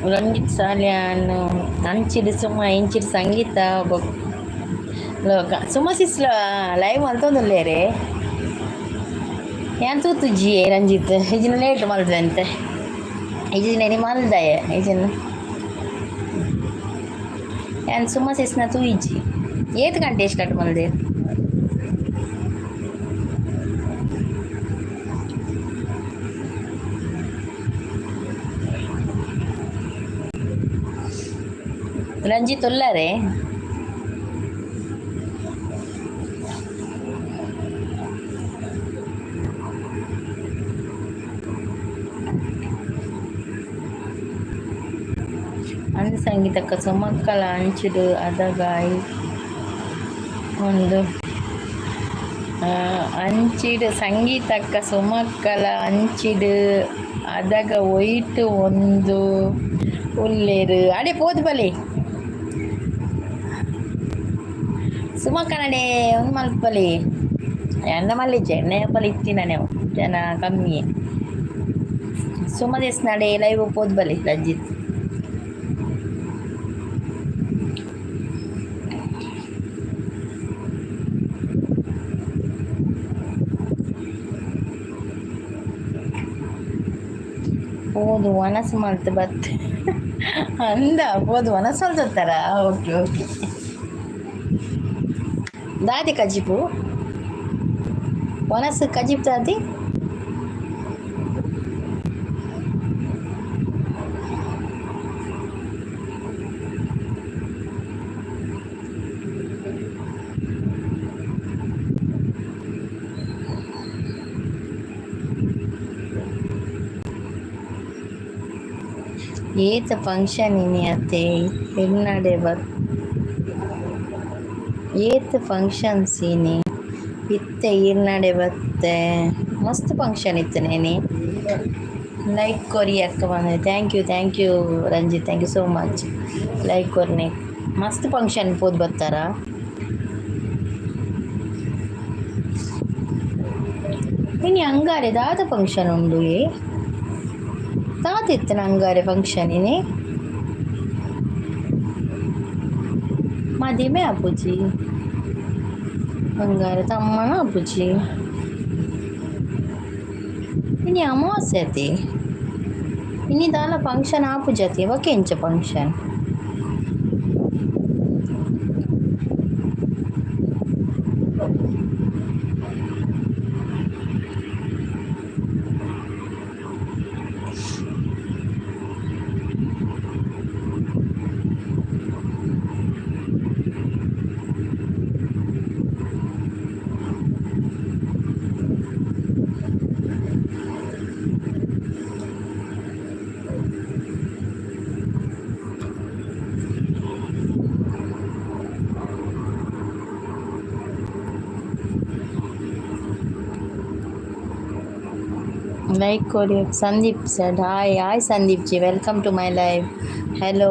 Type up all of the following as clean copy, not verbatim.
ರಂಜಿತ್ ಸಾಲ್ಯಾನ್. ಅಂಚಿಡ್ ಸುಮ, ಇಂಚಿಡ್ ಸಂಗೀತ ಬೊಕ್ ಲೋಕ. ಸುಮ ಸಿಸ್ಲ ಲೈವ್ ಮಲ್ತೊಂದುಲ್ಲೆರೆ. ಯಾನ್ ತೂತುಜ್ಜಿಯೇ ರಂಜಿತ್. ಇಜಿನ ಲೇಟ್ ಮಲ್ದ್ವೆಂತೆ. ಇಜಿನ ಇನಿ ಮಲ್ದಯೆ ಇಜಿನ. ಯಾನ್ ಸುಮ ಸಿಸ್ನ ತೂಯಿಜಿ. ಏತ್ ಗಂಟೆ ಸ್ಟಾರ್ಟ್ ಮಲ್ದೆ? ರಂಜಿತ್ ಉಲ್ಲಾರೆ? ಅಂದ್ ಸಂಗೀತಕ್ಕ, ಸುಮಕ್ಕಲ ಅಂಚಿಡ್ ಅದಗ ಒಂದು ಅಂಚಿಡ್ ಸಂಗೀತಕ್ಕ ಸುಮಕ್ಕಲ ಅಂಚಿಡ್ ಅದಗ ಒಯ್ಟ್ ಒಂದು ಉಲ್ಲೆರ್. ಅಡೆ ಪೋದು ಬಲೆ ಸುಮಕ್ಕನಡೆ ಒಂದು ಮಲ್ಪಲೆ. ಎನ್ನ ಮಲ್ಲಿಜೆ ಎಣ್ಣೆ ಏಪಲ ಇತ್ತಿನನೆ ಜನ ಕಮ್ಮಿ. ಸುಮದೇಶ್ ನಡೆ ಲೈವ್ ಪೋದು ಬಲೆ ರಂಜಿತ್. ಪೋದು ವನಸ್ ಮಲ್ತ್ ಬತ್ ಅಂದ. ಪೋದು ವನಸ್ ಮಲ್ತೊತ್ತಾರ? Okay okay. ದಾದೆ ಕಜಿಪು? ವನಸ್ ಕಜಿಪು ದಾದೆ? ಏತ್ ಫಂಕ್ಷನ್ ಇನಿ ಅತ್ತೆ ಇರ್ನಡೆ ಬತ್. ಏತ್ ಫಂಕ್ಷನ್ಸ್ ಇನಿ ಇತ್ತೆ ಇರ್ನಡೆ ಬತ್ತೆ. ಮಸ್ತ್ ಫಂಕ್ಷನ್ ಇತ್ತನೆ ಇನಿ. ಲೈಕ್ ಕೊರಿ ಅಕ್ಕ ಬಂದೆ. Thank you, thank you Ranjith, thank you so much. Like ಕೊರ್ನೆ. ಮಸ್ತ್ ಫಂಕ್ಷನ್ ಪೋದು ಬತ್ತಾರ. ಇನಿ ಅಂಗಾರೆ ದಾದ ಫಂಕ್ಷನ್ ಉಂಡು? ಏ ದಾದ ಇತ್ತನ ಅಂಗಾರೆ ಫಂಕ್ಷನ್ ಇನಿ? ಮದಿಮೆ ಆಪುಜಿ ಅಂಗಾರೆ, ತಮ್ಮನ ಆಪುಜಿ. ಇನಿ ಅಮಾವಾಸ್ಯೆ ಅತೆ. ಇನಿ ದಾಲ ಫಂಕ್ಷನ್ ಆಪುಜತೆ. ಬೊಕ ಎಂಚ function? Like ಕೊಡಿ. Sandeep sir, hi hi Sandeep ji, welcome to my live. Hello.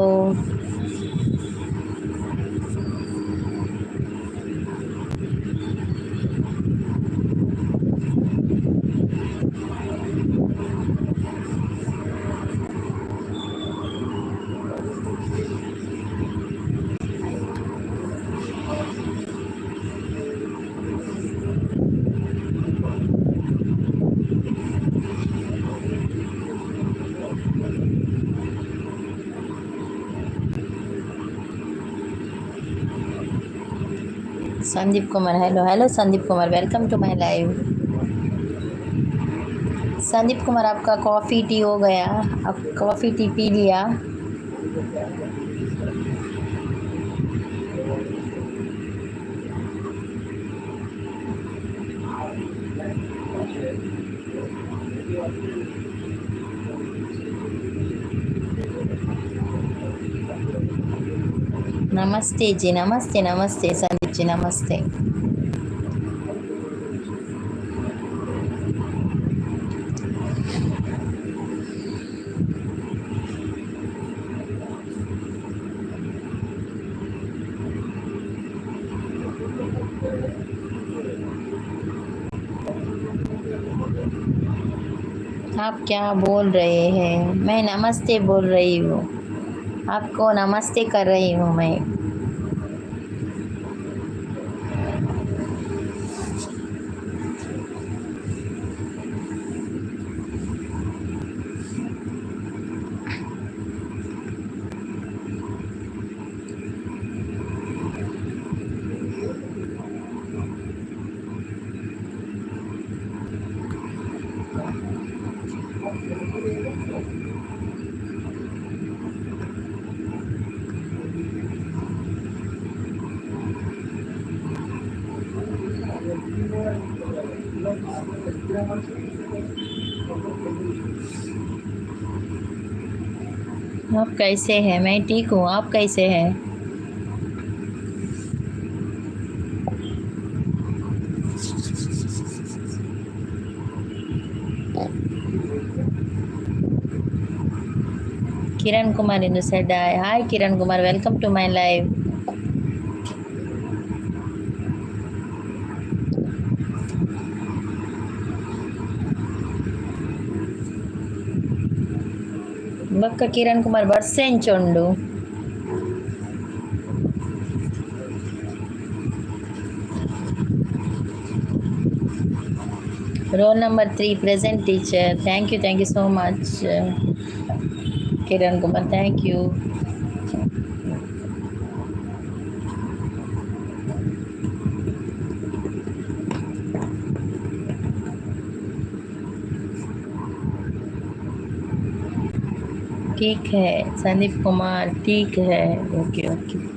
Sandeep Kumar, hello hello Sandeep Kumar, welcome to my live. Sandeep Kumar, आपका कॉफ़ी टी हो गया? अब कॉफ़ी टी पी लिया? नमस्ते जी, नमस्ते नमस्ते संदीप जी, नमस्ते। आप क्या बोल रहे हैं? मैं नमस्ते बोल रही हूँ। आपको नमस्ते कर रही हूँ मैं। आप कैसे हैं? मैं ठीक हूँ, आप कैसे हैं? Kiran Kumar in said hi Kiran Kumar, welcome to my live. ಬೊಕ್ಕ ಕಿರಣ್ ಕುಮಾರ್ ಬರ್ಸೆ ಎಂಚ ಉಂಡು? Roll number 3 present teacher. Thank you, thank you so much Kiran Kumar, thank you. ठीक है संदीप कुमार, ठीक है, ओके ओके।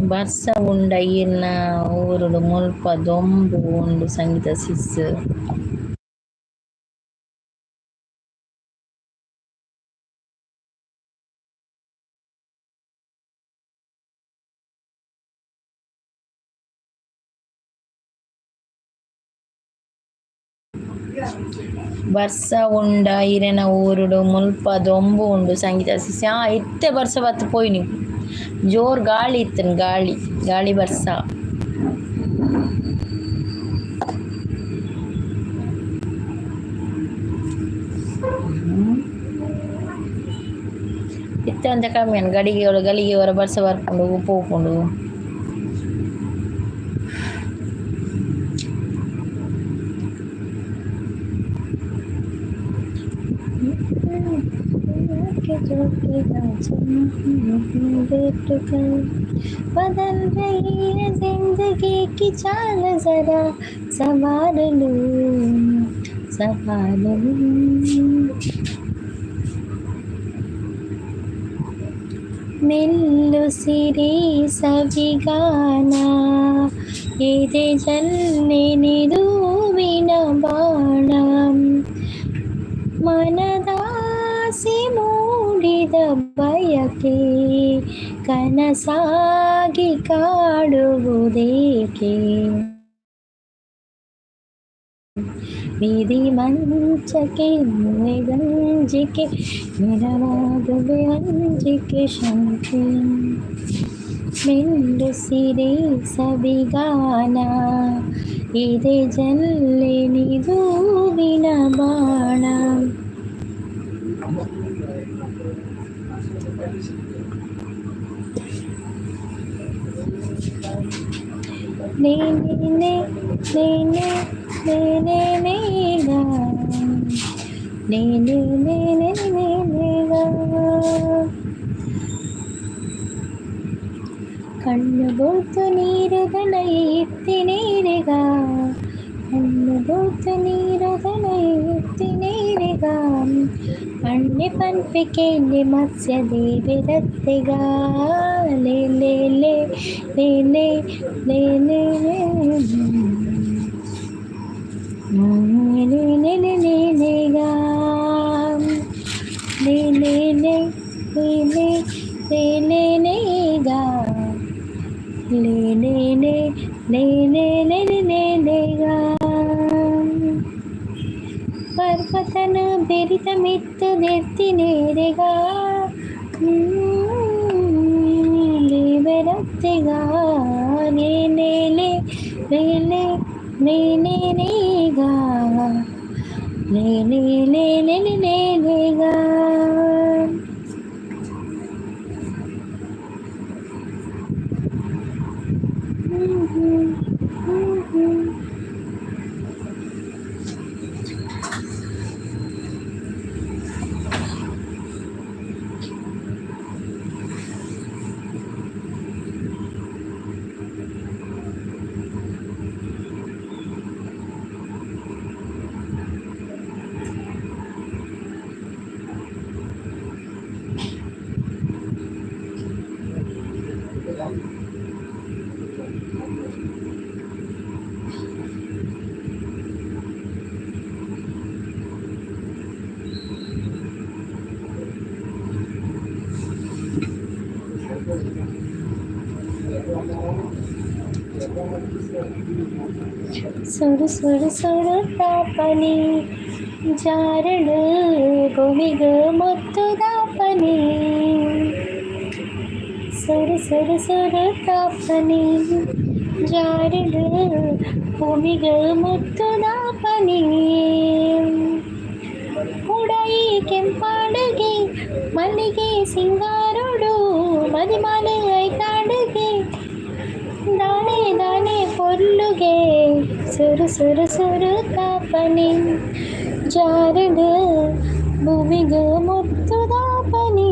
ಬರ್ಸ ಉಂಡ ಈರ್ನ ಊರುಡು ಮುಲ್ಪ ದೊಂಬು ಉಂಡು ಸಂಗೀತ ಸಿಸ್. ಬರ್ಸ ಉಂಡ ಈರೆನ ಊರುಡು ಮುಲ್ಪ ದೊಂಬು ಉಂಡು ಸಂಗೀತ ಸಿಸ್. ಆ ಇತ್ತೆ ಬರ್ಸ ಬತ್ತ್ ಪೋಯಿನಿ, ಜೋರ್ ಗಾಳಿ ಇತ್ತನ್, ಗಾಳಿ ಗಾಳಿ ಬರ್ಸ. ಇತ್ತೆ ಒಂತೆ ಕಮ್ಮಿ ಆಂಡ್, ಗಡಿಗೆ ಗಲಿಗೆ ಒರ ಬರ್ಸ ಬರ್ಪುಂಡು ಪೋಪುಂಡು. बदल रही है जिंदगी की चाल, जरा संभाल लूं संभाल लूं। ಮೆಲ್ಲುಸಿರಿ ಸವಿಗಾನ ಎದೆ ಜಲ್ಲೆನೆದೂವಿನ ಬಾಣ, ಮನದಾಸೆ ಮೂಡಿದ ಬಯಕೆ ಕನಸಾಗಿ ಕಾಡುವುದೇಕೆ, ವಿಧಿ ಮಂಚಕ್ಕೆ ಅಂಜಿಕೆ ನೆರವಾಗುವೆ ಅಂಜಿಕೆ ಶಂಕೆ. ಮೆಲ್ಲುಸಿರಿ ಸವಿಗಾನ ಎದೆ ಜಲ್ಲೆನಿದೂವಿನ ಬಾಣ. ನೇ ನೇ ನೇ ನೇ ನೇ ನೇ ನೇ ನೇ ನೇ ನೇ ನೇ ನೇ ನೇ ನೇ ಕಣ್ಣು ಬೋತು ನೀರುಗಳ ಎತ್ತಿ ನೀರೆಗ, ಕಣ್ಣು ಬೋತು ನೀರುಗಳ ಎತ್ತಿ ನೀರೆಗ, ಪಣ್ಣೆ ಪನ್ಪೆ ಕೇನ್ಲೆ ಮತ್ಸ್ಯ ದೇವೆರತ್ತೆಗಾ ಲೇ ಲೇ ಲೇ ಲೇ ಲೇ ಲೇ ಲೇ ಲೇ ಲೇ ಲೇ ಲೇ ಲೇ ಲೇಗಾ ಲೇ ಲೇ ಲೇ ಲೇ ಲೇ ಲೇ ಲೇ ಲೇಗಾ ಲೇ ಲೇ ಲೇ ಲೇ ಲೇ ಲೇ ಲೇ ಲೇ ಲೇಗಾ. ಪರ್ವತನ ಬೆರಿತ ಮಿತ್ತು ದೆರ್ತಿನೇರೆಗಾ ದೇವರತ್ತೆಗಾ ಲೇ ಲೇ ಲೇ ಲೇ ಲೇ ಲೇ ಲೇ ಲೇಗಾ ಲೇ ಲೇ ಲೇ ಲೇ ಲೇ ಲೇ ಲೇಗಾ. ಹ್ಮ್ ಹ್ಮ್ ಹ್ಮ್ ಹ್ಮ್. ಸುಡು ಸುಡು ಸುಡು ತಾಪನಿ ಜಾರಳು ಭೂಮಿಗ ಮುತ್ತುದಾಪನಿ. ಸುಡು ಸುಡು ಸುಡು ತಾಪನಿ ಜಾರಳು ಭೂಮಿಗ ಮುತ್ತುದಾಪನಿ. ಉಡೈ ಕೆಂಪಾಡುಗೆ ಮಲ್ಲಿಗೆ ಸಿಂಗಾರುಡು ಮದಿಮಾಲೆ ಐತಾಡುಗೆ ದಾನೆ ದಾನೆ ಪೊರ್ಲುಗೆ. ಸುರು ಸುರು ಸುರು ತಾಪನಿ ಜಾರಡು ಭೂಮಿಗ ಮುತ್ತುದಾಪನಿ.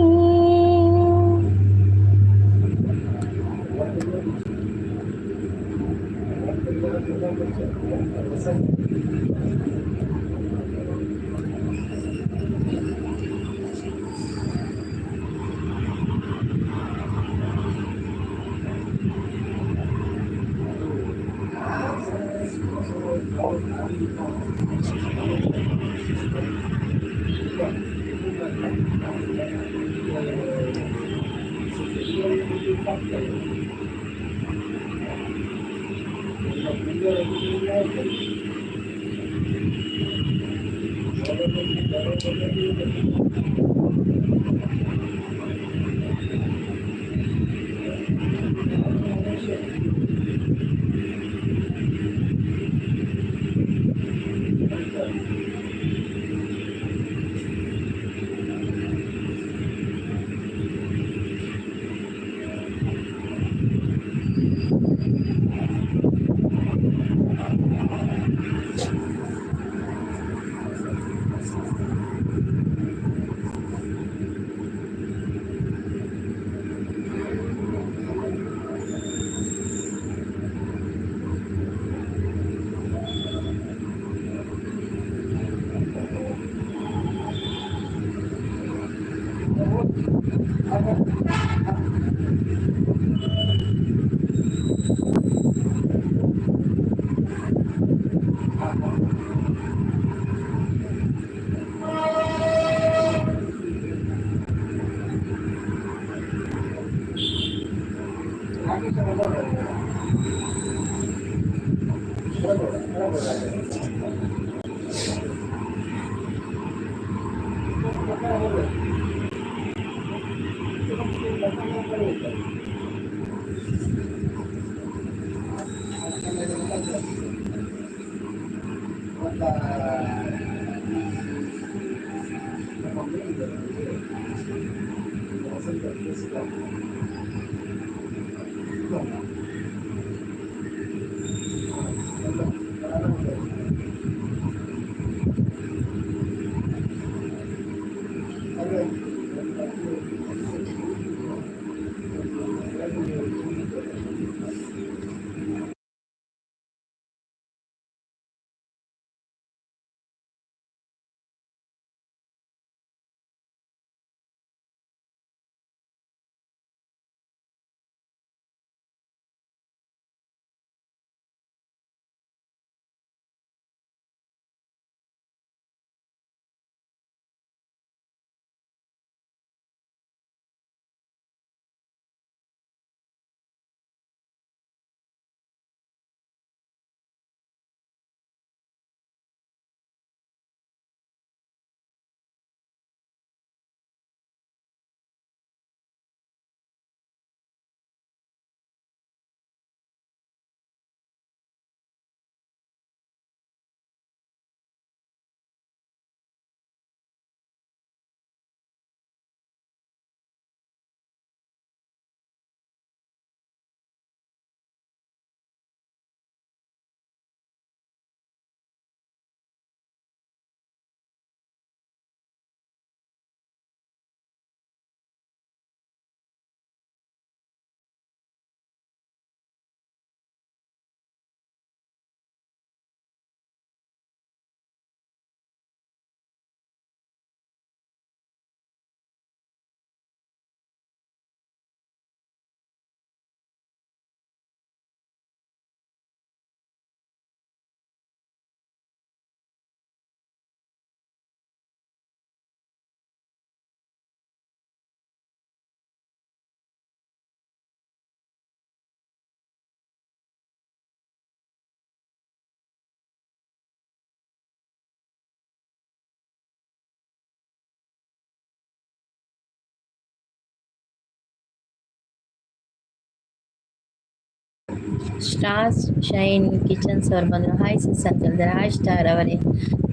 ಸ್ಟಾರ್ ಶೈನ್ ಕಿಚನ್ಸ್ ಅವರು ಬಂದರು. ಹಾಯ್ ಸಿಸ್ ಅಂತ ಹೇಳಿದ್ದಾರೆ. ಹಾಯ್ ಸ್ಟಾರ್ ಅವರೇ,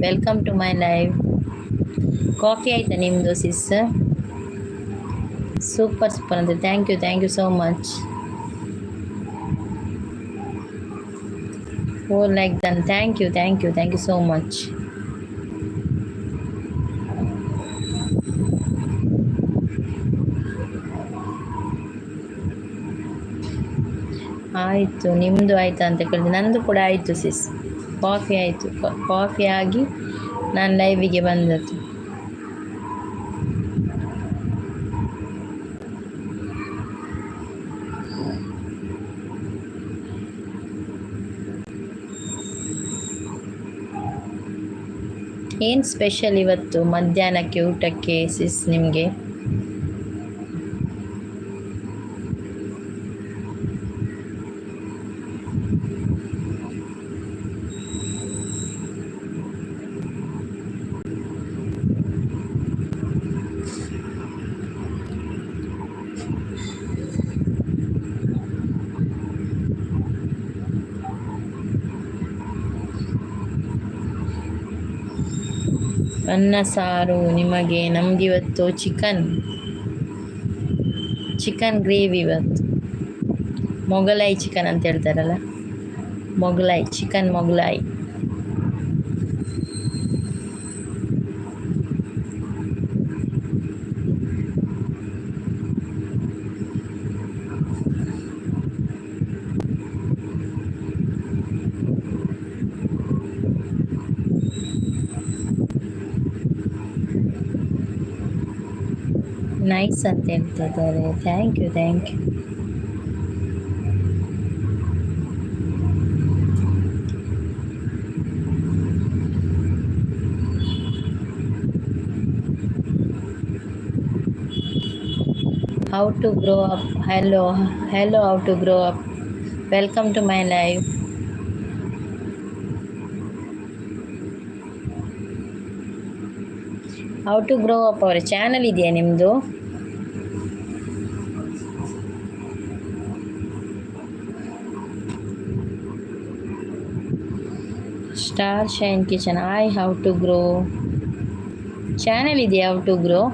welcome to my live. Coffee ಆಯಿತಾ ನಿಮ್ಮದು ಸಿಸ್? ಸೂಪರ್ ಸೂಪರ್ ಅಂತ. Thank you, thank you so much. 4 like done. Thank you, thank you, thank you so much. ಆಯಿತು, ನಿಮ್ಮದು ಆಯಿತಾ ಅಂತ ಕೇಳಿದೆ. ನನ್ನದು ಕೂಡ ಆಯಿತು ಸಿಸ್, ಕಾಫಿ ಆಯಿತು. ಕಾಫಿ ಆಗಿ ನಾನು ಲೈವಿಗೆ ಬಂದದ್ದು. ಏನು ಸ್ಪೆಷಲ್ ಇವತ್ತು ಮಧ್ಯಾಹ್ನಕ್ಕೆ ಊಟಕ್ಕೆ ಸಿಸ್ ನಿಮಗೆ? ಅನ್ನ ಸಾರು ನಿಮಗೆ. ನಮಗಿವತ್ತು ಚಿಕನ್, ಚಿಕನ್ ಗ್ರೇವಿ ಇವತ್ತು. ಮೊಗಲಾಯಿ ಚಿಕನ್ ಅಂತ ಹೇಳ್ತಾರಲ್ಲ, ಮೊಗಲಾಯಿ ಚಿಕನ್, ಮೊಗಲಾಯಿ. ನೈಸ್ ಅಂತ ಹೇಳ್ತಿದ್ದಾರೆ. Thank you, thank you. How to grow up. Hello, hello, how to grow up. Welcome to my live. How to grow up ಅವರ ಚಾನಲ್ ಇದೆಯಾ ನಿಮ್ಮದು? Star shine kitchen, I how to grow channel ಇದೆಯಾ? How to grow.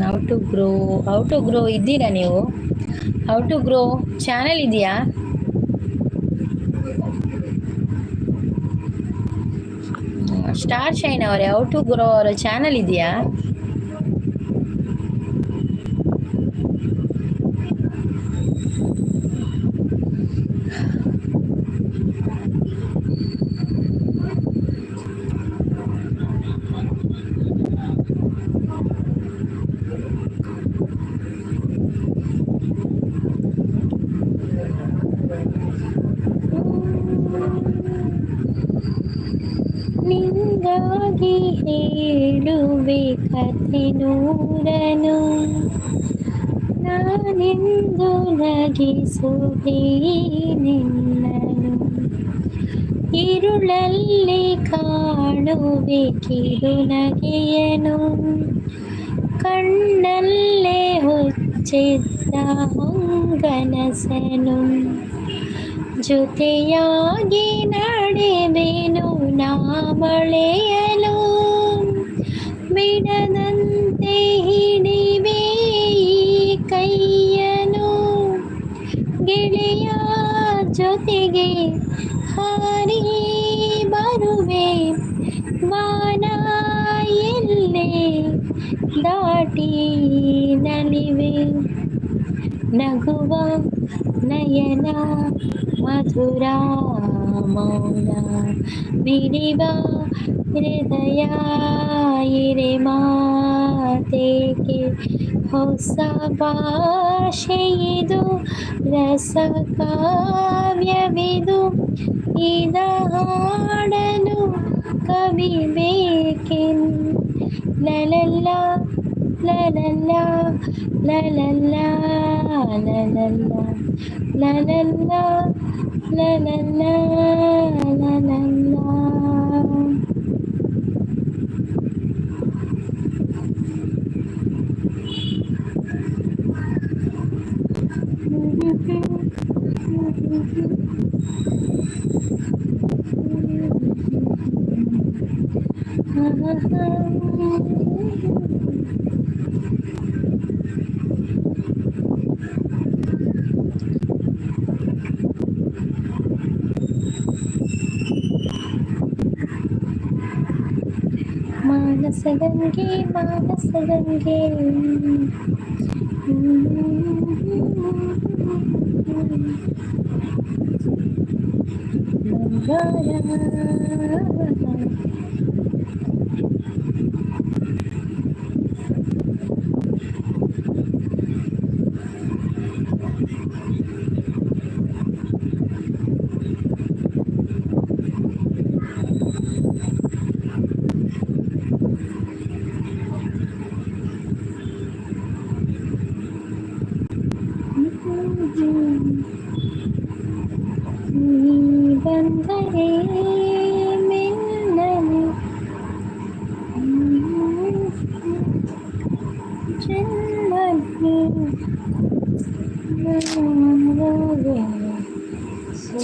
How to grow, how to grow ಇದ್ದೀರಾ ನೀವು? How to grow channel ಇದೆಯಾ? Star shine ಅವರೇ, how to grow ಅವರ channel ಇದೆಯಾ? ನಿಂಗಾಗಿ ಹೇಳುವೆ ಕಥೆ ನೂರನು, ನಾನೆಂದು ನಗಿಸುವೆ ನಿನ್ನನು. ಇರುಳಲ್ಲಿ ಕಾಣುವೆ ಕಿರುನಗೆಯನು, ಕಣ್ಣಲ್ಲೇ ಹುಚ್ಚಿದ್ದ ಹೊಂಗನಸನು. ಜೊತೆಯಾಗಿ ನಡೆವೆನು ನಾ ಮಳೆಯಲು, ಬಿಡದಂತೆ ಹಿಡಿವೆ ಈ ಕೈಯನು. ಗೆಳೆಯ ಜೊತೆಗೆ ಹಾರಿ ಬರುವೆ, ವಾನ ಎಲ್ಲೆ ದಾಟಿ ನಲಿವೆ. ನಗುವ ನಯನ ಮಧುರ ಮೌನ ಮಿಡಿವ ಹೃದಯ ಇರೆ ಮಾತೇಕೆ, ಹೊಸ ಭಾಷೆಯಿದು, ರಸ ಕಾವ್ಯವಿದು, ಇದ ಹಾಡಲು ಕವಿ ಬೇಕೆನ್. ಲಲಲ್ಲ ಲಲಲ್ಲ ಲಲಲ್ಲ ಲಲಲ್ಲ ಲಲಲ್ಲ ಲಲಲ್ಲ ಲಲಲ್ಲ. ಮಾನಸಗಂಗೆ ಮಾನಸಗಂಗೆ. ಬಂಗಾರ. ನೀ ಬಂದರೆ ಮೆಲ್ಲನೆ ಜನ್ಮನೆ ನಾನಾಗೆ ಸೋ.